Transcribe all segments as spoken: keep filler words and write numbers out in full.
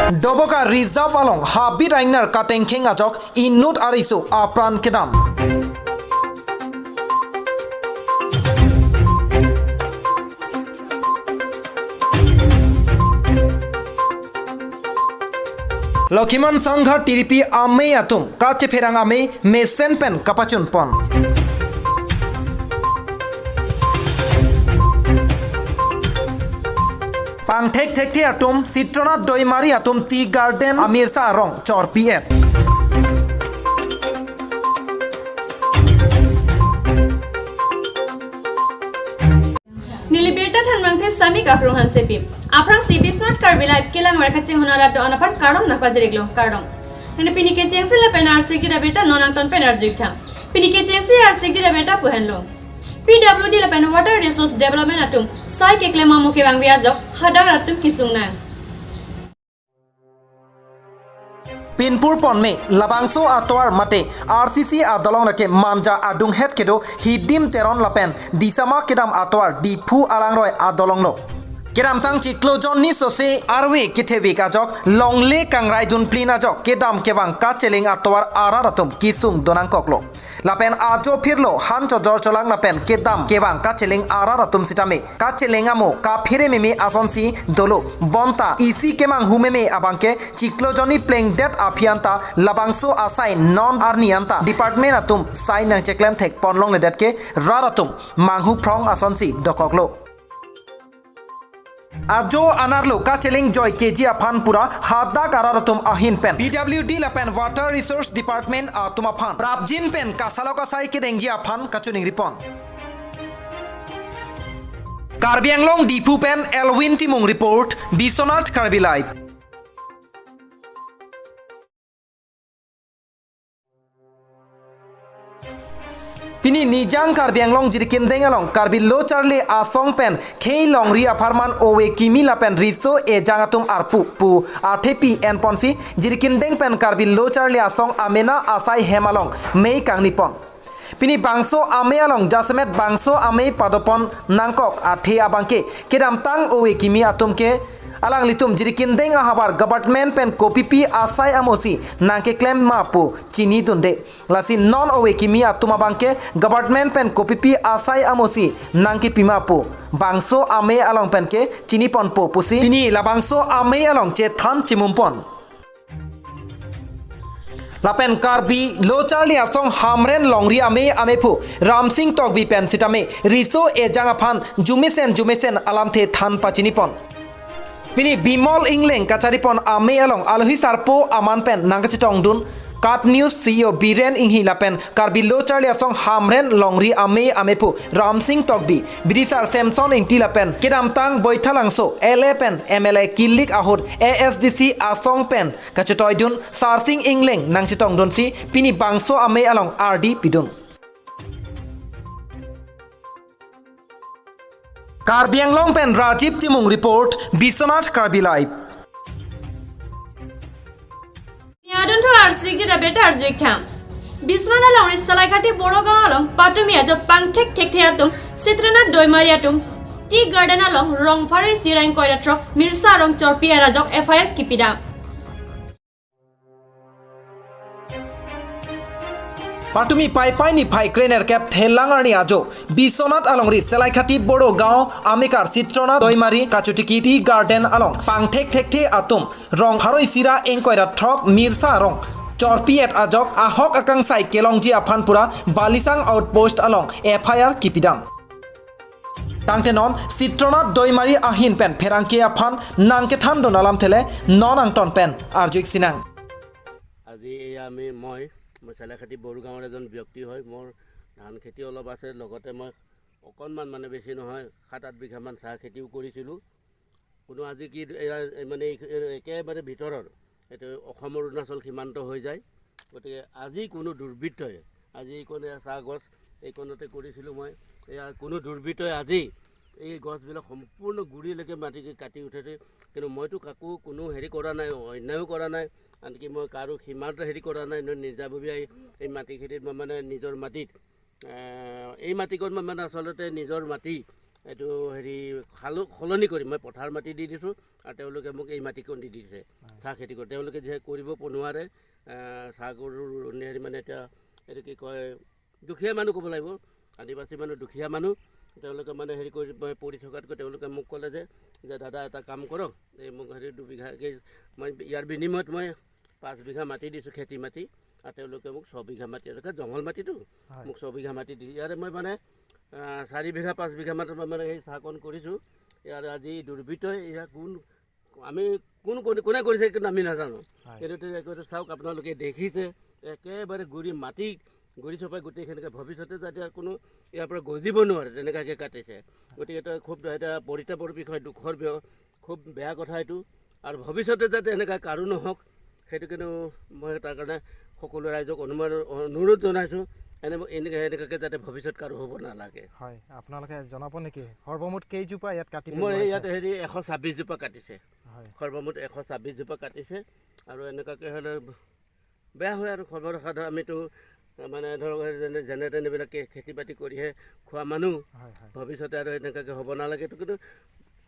Doboka Reserve along habit aingnar katengkheng ajok inut ariso apran kedam. Lokhiman Sangha T D P amei atum kachepherang amei mesen pen kapachunpon. Pangthek thekthe atum Chitranath Doimari atum Tea Garden amirsa arong chorpi-et. Neli birta thanbangthe Sami Kakrung Hansepi. Aphrangsi Biswanath Karbi Live kelang ver kachinghon arat do-an aphan kardom nangpajir-iklo, kardom. Neli pini kechengsi lapen arsikjir abirta non angton pen arju-ik tha. Pini kechengsi arsikjir abirta pu henlo. P W D lapen Water Resource Development atum sai keklem amo kevangve ajok hadak atum kesung nang. Pinpur ponme labangso atovar mate R C C adolong lake Manja adunghet kedo Hidim Teron lapen Disama kedam atovar Diphu alangroi adolonglo. Kedamtang chiklo jonni sose arve kethevik ajok longle kangraidun plin ajok kedam kevang kacheling atovar arat atum kesung donangkoklo. Lapen ajo phirlo han chojor cholang lapen kedam kevang kacheling arat atum sitame kacheling amo kaphere meme asonsi dolo. Bonta isi kemanghu meme abangke chiklo jonni plengdet aphi anta labangso asai non arni anta department atum sai nangcheklem thekpon longledet ke rat atum manghu phrong asonsi dokoklo. Ajo anarlo kacheling joy keji aphan pura hadak arat atum ahin pen P W D lapen Water Resource Department atum aphan prapjin pen kasalok asai kedengji aphan kachiningripon. Karbi Anglong Diphu pen Elwin Timung report, Biswanath Karbi Live. Pini Nijang Karbi Anglong Jirikindeng along Karbi Lo Charli Asong pen khei longri apharman ove kimi lapen riso ejang atum arpu pu athepi enponsi Jirikindeng pen Karbi Lo Charli Asong amena asai hem along mei kangnipon. Pini bangso amei along jasemet bangso amei padopon nangkok athe abangke kedamtang ove kimi atum ke alanglitum Jirikindeng ahavar government pen kopipi asai amosi nangkeklem ma pu chinidunde. Lasi non ove kimi atum abangke government pen kopipi asai amosi nangkepi ma pu bangso amei along penke chiniponpo pusi pini labangso amei along chethan chimumpon. Lapen Karbi Lo Charli Asong Hamren longri amei amephu Ramsing Tokbi pen sitame riso ejang aphan jumesen jumesen alamthe than pachinipon. Pini Bimol Ingleng kacharipon amei along alohi sarpo aman pen nangkachetongdun KAT News C E O Biren Inghi lapen Karbi Lo Charli Asong Hamren longri amei amephu Ramsing Tokbi, bidisar Samson Ingti lapen kedamtang Boithalangso L A pen M L A kilik ahut A S D C asong pen kachetoidun Sarsing Ingleng nangchetongdunsi pini bangso amei along ardi pidun. Karbi Anglong pen Rajiv Timung report, Biswanath Karbi Live. Niadun thor arsik jida beta arju-ik tha. Biswanath alongri Salaikhati Borogaon along patumi ajo pangthek thekthe atum Chitranath Doimari atum Tea Garden along rong pharo isi ra ingkoi ra throk mirsa arong chorpi-et ajok F I R kipidam. Patumi Paipai niphai krenerkep thelang arni ajo Biswanath alongri Salaikhati Borogaon amekar Chitranath Doimari kachotiki Tea Garden along pangthek thekthe atum rong pharo isi ra ingkoi ra throk mirsa arong chorpi-et ajok ahok akangsai kelongji aphan pura Balisang Outpost along F I R kipidam. Tangte non Chitranath Doimari ahin pen pherangke aphan nangkethandun alamthe le non angton pen arju-ik sinang. আজি এয়া আমি মই মই চালাইখাতি বড়োগাঁৱৰ এজন ব্যক্তি হয়। মোৰ ধান খেতি অলপ আছে, লগতে মই অকণমান, মানে, বেছি নহয়, সাত আঠ বিঘামান চাহ খেতিও কৰিছিলোঁ। কোনো আজি কি এয়া, মানে, এই একেবাৰে ভিতৰৰ, এইটো অসম অৰুণাচল সীমান্ত হৈ যায়। গতিকে আজি কোনো দুৰ্বৃত্তই, আজি এইকণে চাহ গছ এইকণতে কৰিছিলোঁ মই, এয়া কোনো দুৰ্বৃত্তই আজি এই গছবিলাক সম্পূৰ্ণ গুৰিলৈকে মাটি কাটি উঠেছে। কিন্তু মইতো কাকো কোনো হেৰি কৰা নাই, অন্যায়ো কৰা নাই, আনকি মই কাৰো সীমাত হেৰি কৰা নাই, মই নিজাববীয়া এই, এই মাটিখিনিত মই, মানে, নিজৰ মাটিত, আহ, এই মাটিকণ মই, মানে, আচলতে নিজৰ মাটি, এইটো হেৰি খালো, সলনি কৰি মই পথাৰ মাটি দি দিছোঁ আৰু তেওঁলোকে মোক এই মাটিকণ দি দিছে চাহ খেতি কৰি। তেওঁলোকে যে কৰিব নোৱাৰে, আহ, চাহ গৰু নে হেৰি মানে এতিয়া এইটো কি কয়, দুখীয়া মানুহ ক'ব লাগিব, আদিবাসী মানুহ, দুখীয়া মানুহ। তেওঁলোকে মানে হেৰি কৰি মই পৰি থকাতকৈ তেওঁলোকে মোক ক'লে যে, যে দাদা এটা কাম কৰক, এই মোক হেৰি দুবিঘাকৈ মই ইয়াৰ বিনিময়ত মই পাঁচ বিঘা মাটি দিছোঁ খেতি মাটি, আৰু তেওঁলোকে মোক ছবিঘা মাটি, এনেকৈ জংঘল মাটিতো হয়। মোক ছবিঘা মাটি দি ইয়াৰে মই মানে আহ, চাৰি বিঘা পাঁচ বিঘা মাটিত মই মানে সেই চাহকণ কৰিছোঁ। ইয়াৰ আজি দুৰ্বৃত্তই ইয়াৰ কোন, আমি কোন, কোন, কোনে কৰিছে কিন্তু আমি নাজানো। হয়। কিন্তু তেওঁ এইটো চাওক, আপোনালোকে দেখিছে একেবাৰে গুৰি মাটি, গুৰি চপাই গোটেইখিনিকে ভৱিষ্যতে যাতে আৰু কোনো ইয়াৰ পৰা গজিব নোৱাৰে তেনেকুৱাকৈ কাটিছে। গতিকে এইটো খুব এটা পৰিতাপৰ বিষয়, দুখৰ বিষয়, খুব বেয়া কথা এইটো। আৰু ভৱিষ্যতে যাতে এনেকুৱা কাৰো নহওক, সেইটো কিন্তু মই তাৰ কাৰণে সকলো ৰাইজক অনুমান, অনুৰোধ জনাইছোঁ, এনে, এনেকৈ, এনেকুৱাকৈ যাতে ভৱিষ্যত কাৰো হ'ব নালাগে। হয়, আপোনালোকে জনাব নেকি সৰ্বমুঠ কেইজোপা ইয়াত কাটি মই পেলোৱা ইয়াত হৈছে? হেৰি এশ ছাব্বিছ জোপা কাটিছে, হয়। সৰ্বমুঠ এশ ছাব্বিছ জোপা কাটিছে। আৰু এনেকুৱাকৈ হ'লে বেয়া হয় আৰু সৰ্বসাধাৰণ আমিতো মানে ধৰক যেনে, যেনে তেনেবিলাকে খেতি বাতি কৰিহে খোৱা মানুহ। হয়, হয়। ভৱিষ্যতে আৰু এনেকুৱাকৈ হ'ব নালাগে, এইটো কিন্তু,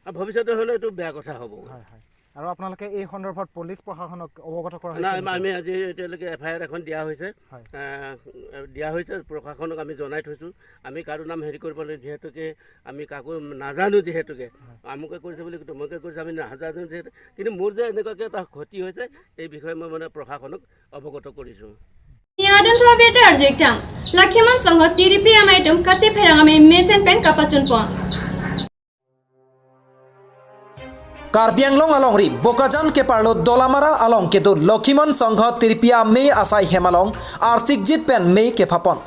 আৰু ভৱিষ্যতে হ'লে এইটো বেয়া কথা হ'ব। হয়, হয়। আৰু আপোনালোকে এই সন্দৰ্ভত পুলিচ প্ৰশাসনক অৱগত কৰা নাই, হৈছে নেকি? আমি আজি এতিয়ালৈকে এফ আই আৰ এখন দিয়া হৈছে। হয়। আহ, দিয়া হৈছে, প্ৰশাসনক আমি জনাই থৈছোঁ। আমি কাৰো নাম হেৰি কৰিব লাগে, যিহেতুকে আমি কাকো নাজানো, যিহেতুকে হয়। আমুকে কৰিছে বুলি তমুকে কৰিছে আমি নাজানো যিহেতু। কিন্তু মোৰ যে এনেকুৱাকৈ এটা ক্ষতি হৈছে, এই বিষয়ে মই মানে প্ৰশাসনক অৱগত কৰিছোঁ। Niyadan thobete arjektam. Lakhimon Sangho tiripi amei atum kachepherang amei mesen pen kapachunpon. Karbi Anglong alongri Bokajan keparlo Dolamara along kedo Lakhimon Sangho tiripi amei asai hem along arsikjit pen mei kephapon.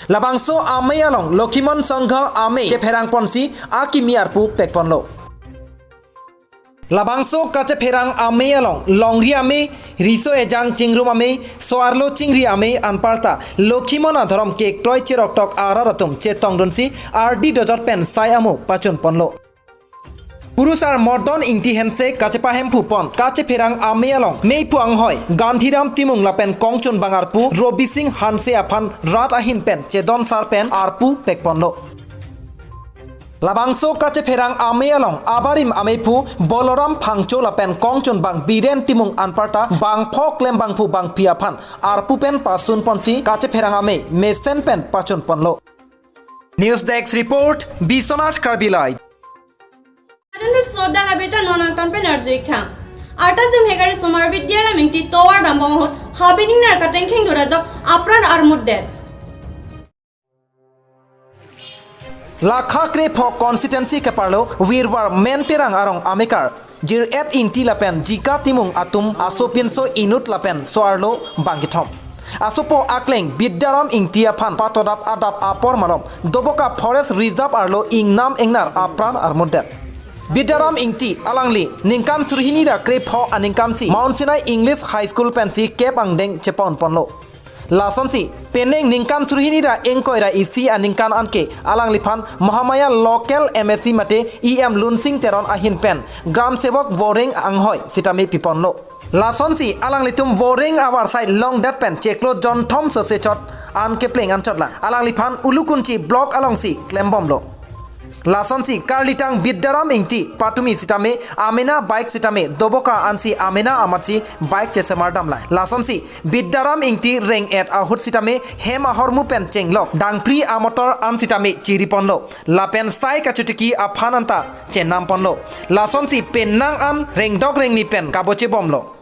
Labangso amei along Lakhimon Sangho amei chepherangponsi akimi arpu pekponlo. Labangso kachepherang amei along longri amei, riso ejang chingrum amei, so-arlo chingri amei anparta Lakhimon adhorom kekroi cheroktok arat atum chetongdunsi ardi dojot pen sai amu pachunponlo. Kurusar Mordon Ingti hense kachepahemphupon kachepherang amei along meiphu anghoi Gandhiram Timung lapen kongchunbang arpu Robi Singh Hanse aphan rat ahin pen chedon sar pen arpu pekponlo. Labangso kachepherang amei along abarim ameiphu Boloram Phangcho lapen kongchunbang Biren Timung anparta bangpho klembangphu bangphi aphan arpu pen pasunponsi kachepherang amei mesen pen pachunponlo. News Desk Report, Biswanath Karbi Live. Adun soda gabeta nonang tan pen arjektam. Arta jum hegari somar Vidyaram Ingti tovar dambom ahut habining nar katengkheng durajok apran armut det. Lakha krepho constituency keparlo Wirwar Menterang arong amekar Jir-et Ingti lapen Jika Timung atum asopinso inut lapen so-arlo bangkethom. Asopo akleng Bidyaram Ingti aphan patodap adap apor malom Doboka Forest Reserve arlo ingnam ingnar apran armut det. Bidyaram Ingti alangli ningkan surhini ra krepho aningkansi Mount Sinai English High School pensi kep angdeng cheponponlo. Lasonsi penang ningkan surhini ra ingkoi ra isi aningkan anke alangliphan Mahamaya local M A C mate E M Lunsing Teron ahin pen Gram Sevok Voreng anghoi sitame piponlo. Lasonsi alanglitum Voreng avarsai longdet pen chiklo jonthom sose chot an kepleng anchotlang alangliphan Ulukunchi block alongsi klembomlo. Lasonsi karlitang Bidyaram Ingti patumi sitame amena bike sitame Doboka ansi amena amatsi bike chesemar damlang. Lasonsi Bidyaram Ingti reng-et ahut sitame hem ahormu pen chenglok dangpri amotor an sitame chiriponlo. Lapen sai kachotiki aphan anta chenamponlo. Lasonsi penang an rengdok rengni pen kabochebomlo.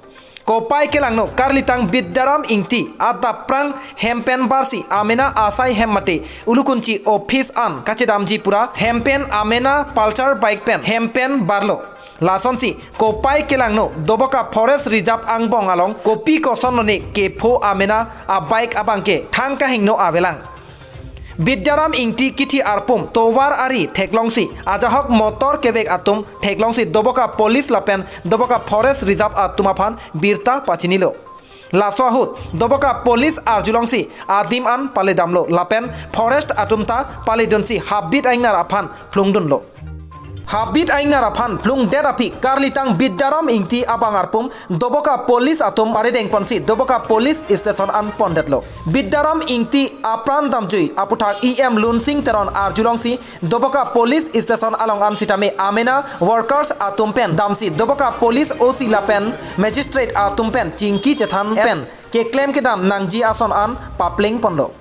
Kopai kelangno karlitang Bidyaram Ingti adap prang hem pen barsi amena asai hem mate Ulukunchi office an kachedamji pura hem pen amena Pulsar bike pen hem pen barlo. Lasonsi kopai kelangno Doboka Forest Reserve angbong along kopi kosonlone kepho amena a bike abangke thang kahingno avelang. Bidyaram Ingti kithi arpum tovar ari theklongsi ajahak motor kevek atum theklongsi Doboka Police lapen Doboka Forest Reserve atum aphan birta pachinilo. Laso ahut Doboka Police arjulongsi adim an paledamlo lapen forest atum ta paledunsi habit aingnar aphan phlungdunlo. Habit aingar aphan plungdet aphi karlitang Bidaram Ingti abang arpum Doboka police atum parideng ponsi Doboka police station an pondetlo. Bidaram Ingti apran damjui aputhak E M Lunsing Teron arjulongsi Doboka police station along an sitame amena workers atum pen damsi Doboka police O C lapen magistrate atum pen chingki chethan pen keklem kedam nangji ason an papling ponlo.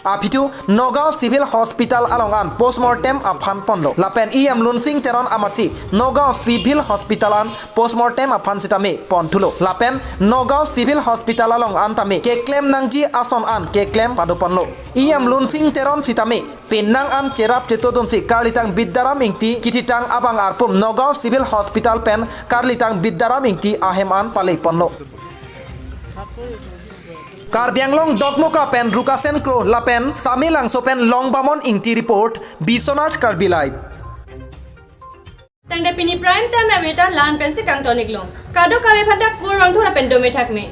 Aphi thu Nagaon Civil Hospital along an postmortem aphan ponlo. Lapen E M Lunsing Teron amatsi Nagaon Civil Hospital an postmortem aphan sitame ponthulo. Lapen Nagaon Civil Hospital along an tame keklem nangji ason an keklem pado ponlo. E M Lunsing Teron sitame penang an cherap chetodunsi karlitang Bidaram Ingti kithitang abang arpum Nagaon Civil Hospital pen karlitang Bidaram Ingti ahem an pale ponlo. Karbi Anglong Dokmoka pen Rukasen Kro lapen Samelangso pen Longbamon Ingti report, Biswanath Karbi Live. Tangte pini prime time avirta la-an pensi kangton-iklong. Kadokave aphanta kurvangthu lapen dome thakme.